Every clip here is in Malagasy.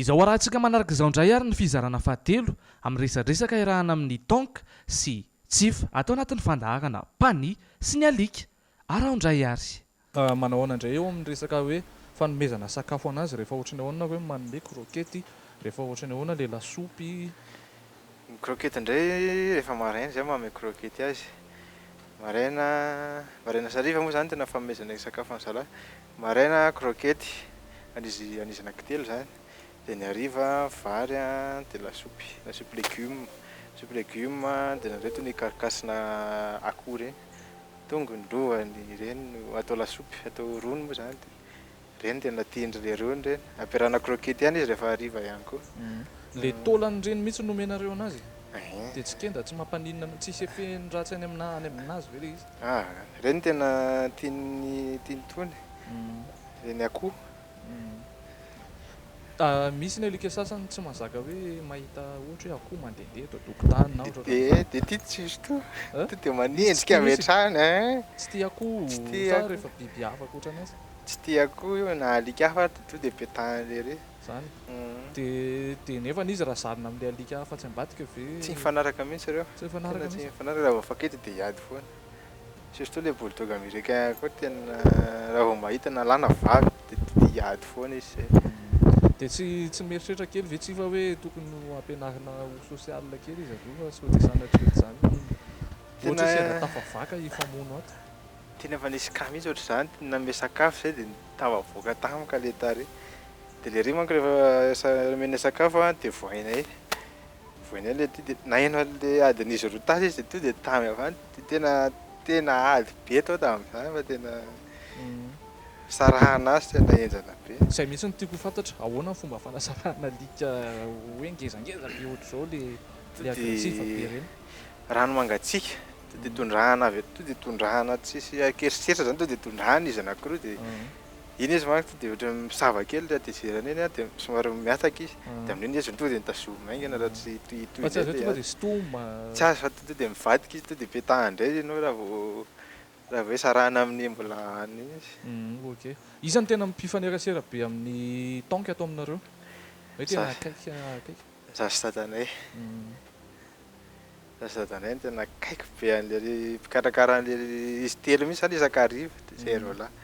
Izao arahantsika manaraka izao indray ary ny fizarana fahatelo amin'ny resadresaka iarahana amin'i Tonk sy Tsifa ato anatin'ny fandaharana Pani sy ny alika. Araho indray ary. Manao ahoana indray eo amin'ny resaka hoe fanomezana sakafo anazy rehefa ohatry ny ahoana hoe manome croquette rehefa ohatry ny ahoana le lasopy? Ny croquette indray rehefa maraina zay manome croquette azy, maraina maraina sy hariva moa zany tena fanomezana sakafo an'zalahy, maraina croquette an'izy an'izy anankitelo zany, dia ny hariva vary an dia lasopy, lasopy legioma, lasopy legioma dia indraindray toy ny carcasse-na akoho ireny. Tongony, lohany, ireny no atao lasopy, atao rony moa izany dia ireny tena tian-dry lerony ireny. Ampiarahana croquette ihany izy rehefa hariva ihany koa. Le taolany ireny mihitsy no omenareo anazy? Dia tsy kenda, tsy mampaninona, tsisy effet-ny ratsy any amina any aminazy ve le izy? Ah, ireny tena tian'ny tian'ny tony, ireny akoho. Misy ny alika sasany tsy mahazaka hoe mahita ohatra hoe akoho mandehandeha eto an-tokotany na ohatra ohatran'izany. Dia tia surtout, tonga dia manendrika avy hatrany ein. Tsy tia akoho sa rehefa biby hafa ankoatran'azy? Tsy tia akoho io na alika hafa ary dia tonga dia petahany ery. Zany. Dia dia nefany izy raha zarina amin'ilay alika hafa atsy ambadika ve? Tsy mifanaraka mihitsy ireo. Tsy mifanaraka Tena tsy mihitsy. mifanaraka, raha vao mifankahita dia hiady foana. Surtout le bulldog américain koa tena raha vao mahita na lahy na vavy dia tonga dia hiady foana izy zay. Dia tsy tsy mieritreritra kely ve tsy fa hoe tokony ho ampianarina ho social kely izy aloha fa sao dia sanatria ohatr'izany Tena ohatra hoe sendra tafavaka hifamono ato. Tena efa nisy cas mihitsy ohatr'izany, nanome sakafo zay dia tafavoaka tampoka le tary. Dia le ry manko rehefa omena sakafo dia vohainay. Vohainay le ty dia naheno an'le adin'izy roa tany izy dia tonga dia tamy avy any. Dia tena tena ady be tao tamin'izany fa tena fisarahana azy tena henjana be. Izay mihitsy no tiako ho fantatra, ahoana ny fomba fanasarahana alika hoe ngezangeza be ohatr'izao le le agressif be ireny? Rano mangatsiaka, tonga dia tondrahana avy tonga dia tondrahana tsisy an-kerisetra zany tonga dia tondrahana izy anakiroa dia Iny izy manko tonga dia ohatran'ny misava kely ilay hatezerana iny an, dia somary mihataka izy. Dia amin'iny izy tonga dia nitazomina haingana raha tsy hitohy Fa tsy indray azo hoe ilay tonga dia ady. sintomina. Tsy azo fa tonga dia mivadika izy, tonga dia petahana indray ianao raha vao raha vao hoe sarahana amin'ny mbola hanina iny izy. Ok. Iza no tena mpifanerasera be amin'ny tank ato aminareo? Hoe tena akaiky akaiky. Za sy dadanay. Za sy dadanay no tena akaiky be an'lery mpikarakara an'lery izy telo mihitsy zany isan-kariva dia zay roa lahy.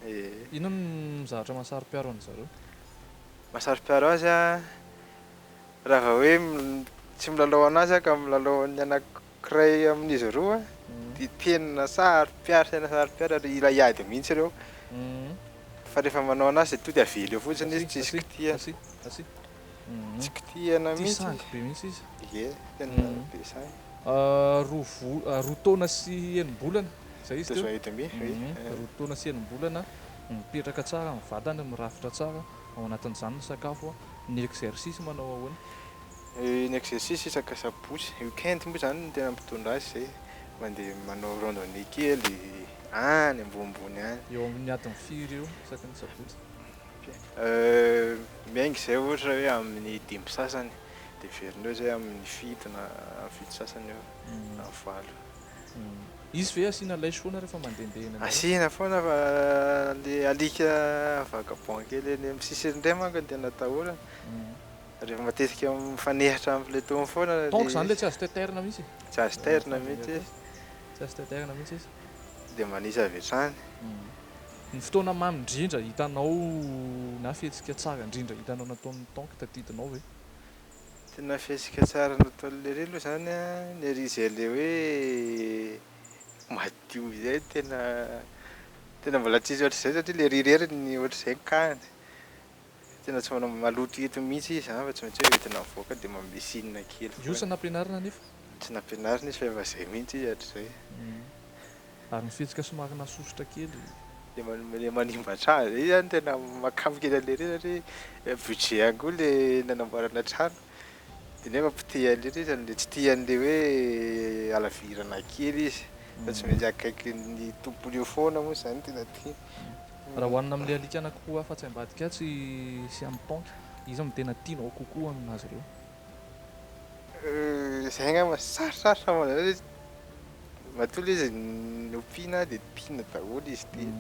Ee. Inona no zavatra mahasaro-piaro an-dry zareo? Mahasaro-piaro azy an, raha vao hoe tsy milalao an'azy aho ka milalao an'ny anankiray amin'izy roa dia tena saro-piaro tena saro-piaro ary hila hiady mihitsy ireo. Fa rehefa manao an'azy dia tonga dia avela eo fotsiny izy tsisy kitihana. Tsy kitihana Tia mihitsy sangy izy. be mihitsy izy. Ie, tena be sangy. Roa vo- roa taona sy enim-bolana izay izy Deux teo. ans et demi, oui. Roa taona sy enim-bolana, mipetraka tsara ny vatany, mirafitra tsara, ao anatin'izany ny sakafo, ny exercice manao ahoana? Ny exercice isaka sabotsy, week-end moa izany no tena mitondra azy izay, mandeha manao randonnée kely any ambonimbony any. Eo amin'ny adiny firy eo isaky ny sabotsy? Miainga izay ohatra hoe amin'ny dimy sasany dia miverina eo izay amin'ny fito na fito sasany eo na valo. Izy ve asiana laiso foana rehefa mandehandeha eny an-dalana? Asiana foana fa le alika vagabond kely eny amin'ny sisiny indray manko no tena atahorana. Rehefa matetika mifanehitra amin'ilay tony foana ilay Donc izany ilay tsy azo taitairina mihitsy e? Tsy azo tairina mihitsy izy. Tsy azo taitairina mihitsy izy. Dia manisa avy hatrany. Ny fotoana mamy indrindra hitanao na fihetsika tsara indrindra hitanao nataon'i Tonk tadidinao ve? Tena fihetsika tsara nataon'i Lery aloha izany an, ny ery izay le hoe madio izay tena tena mbola tsisy ohatr'izay satria Lery irery ny ohatr'izay ny cas-ny. Tena tsy manao maloto eto mihitsy izy izany fa tsy maintsy hoe entina mivoaka dia manome signe kely Io foana. tsy nampianarina anefa? Tsy nampianarina izy fa efa izay mihitsy izy hatrizay. Ary ny fihetsika somary nasosotra kely. Le manimba trano zay zany tena mahakamo kely an'le ry satria budget ihany koa le nanamboarana trano de nefa potehan'le ry izy le tsy tian'le hoe halavirana kely izy fa tsy maintsy akaikin'ny tompony eo foana moa zany tena tiany. Raha ohanina amin'ilay alika anankiroa hafa atsy ambadika atsy sy amin'ny tonk, iza no tena tianao kokoa aminazy ireo? Zay angamba sarotsarotra manao an'izay satria matoa ilay izy nompiana dia tiana daholo izy telo,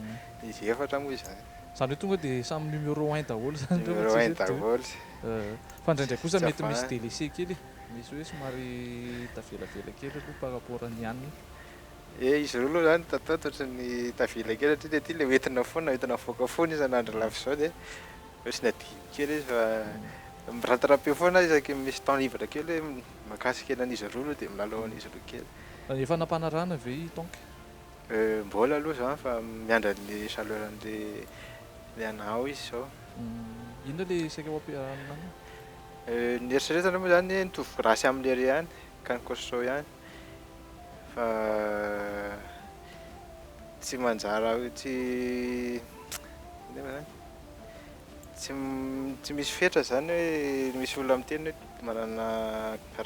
izy efatra moa izany. Izany hoe tonga dia samy numéro un daholo izany ireo fa Numéro tsisy un hoe deux. daholo. Fa indraindray kosa Tsy mety misy afahana. délaissé kely e. Misy hoe somary tavelavela kely aloha par rapport ny anona. Eh izy roa aloha zany tatato ohatran'ny tavela kely satria le ty le hoentina foana, hoentina mivoaka foana isan'andro lava izao dia ohatran'ny adino kely izy fa mi-rattraper foana isaky ny misy temps libre kely hoe makasy kely an'izy roa aloha dia milalao an'izy roa kely. Efa nampanarahana ve i Tonk? Mbola aloha zany fa miandry an'le chaleur an'le le anao izy izao. Inona le saika ho ampiarahana aminy? Ny eritreretana moa zany mitovy race amin'lery ihany, Cane Corso ihany fa tsy manjara tsy inona moa zany? Tsy tsy misy fetra zany hoe misy olona miteny hoe manana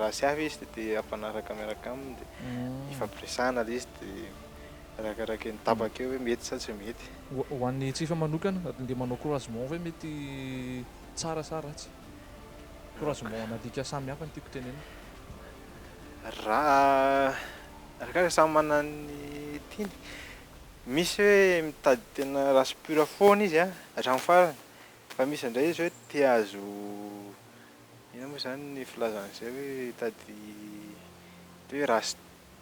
race hafa izy dia hampanaraka miaraka aminy dia ifampiresahana ilay izy dia arakaraky ny tapaka eo hoe mety sa tsy mety. Ho an'ny Tsifa manokana, le manao croisement ve mety tsara sa ratsy? Croisement an'alika samy hafa no tiako tenenina. Raha arakaraka samy manana ny tiany. Misy hoe mitady tena race pure foana izy an, hatramin'ny farany, fa misy indray izy hoe te hahazo inona moa izany ny filazana an'izay hoe hitady hoe race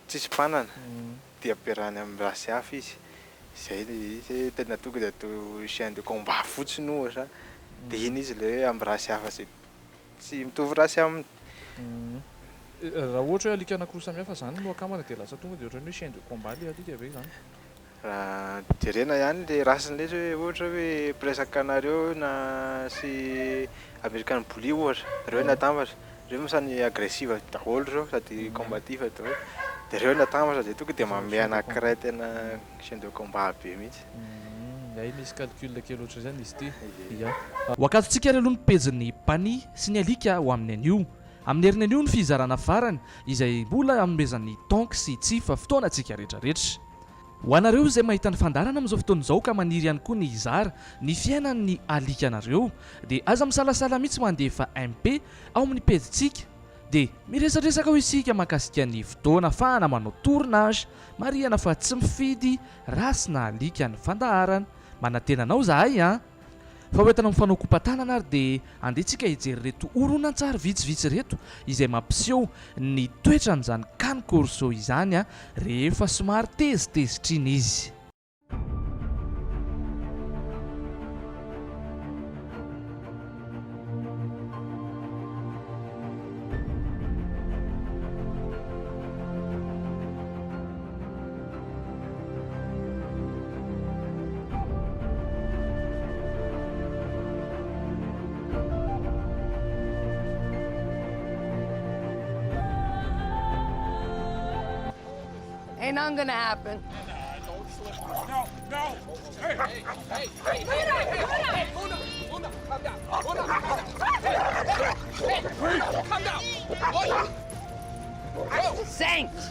tsisy mpanana dia ampiarahany amin'ny race hafa izy, izay ilay izy hoe tena tonga dia atao chien de combat fotsiny ohatra dia iny izy ilay hoe amin'ny race hafa izay tsy mitovy race aminy. Raha ohatra hoe alika anakiroa samihafa izany no akambana dia lasa tonga dia ohatran'ny hoe chien de combat ilay alika ve izany? Raha jerena ihany le race-ny le izy hoe ohatra hoe Presa Canario na sy American Bully ohatra, reo no atambatra, reo moa samy agressive daholo reo sady combatif daholo, de reo no atambatra de tonga de manome anakiray tena chien de combat be mihitsy. Hay misy calcul kely ohatr'izany izy ity. Ia. Ho akatontsika ary aloha ny pejin'ny Bunny sy ny alika ho amin'ny anio. Amin'ny heriny anio ny fizarana farany izay mbola hanomezan'ny Tonk sy Tsifa fotoana antsika rehetrarehetra. Ho anareo izay mahita ny fandaharana amin'izao fotoana izao ka maniry ihany koa ny hizara ny fiainan'ny alikanareo dia aza misalasala mihitsy mandefa MP ao amin'ny pejintsika dia miresadresaka ao isika mahakasika ny fotoana afahana manao tournage, marihana fa tsy mifidy race na alika ny fandaharana. Manantena anao izahay an! Fa ho entina mifanao kopa-tanana ary dia andeha tsika hijery ireto horonantsary vitsivitsy ireto izay mampiseho ny toetran'izany Cane Corso izany rehefa somary tezitezitra iny izy. Ain't nothing gonna happen. Thanks.